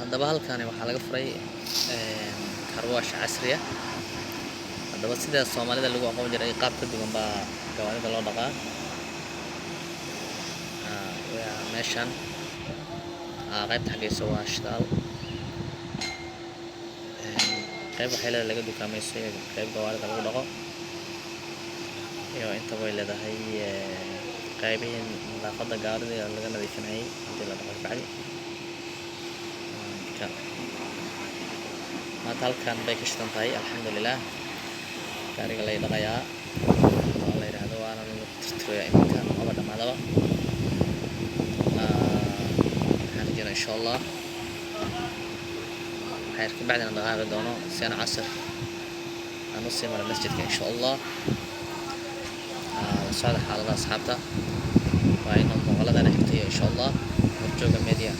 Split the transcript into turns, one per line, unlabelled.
Haddaba halkani waxaa laga furay car wash casri ah. Haddaba sida Soomaalida lagu aqoon jiray qaab ka duwan baa gawaarida loo dhaqaa. Waa meeshan qaybta xageyso waa shidaal. Qayb waxay leedahay laga dukaamaysto iyo qayb gawaarida lagu dhaqo iyo intaba way leedahay, qaybihii nadaafadda gaarida laga nadiifinayay hadii la dhaqo kabacdi. Marka maanta halkan bay ka shidan tahay, alxamdulilah. Gaariga lay dhaqayaa oo la yidhaahdo waana lagu tirtirayaa iminka, maba dhamaadaba. Waxaan rajeynaa, insha Allah, waxaan kabacdina dhaqaaqi doono si aan casir aan usii maro masjidka, insha Allah. La socda xaalada, asxaabta. Waa inuu muuqaaladana xigtayo, insha Allah. Horjooga Media.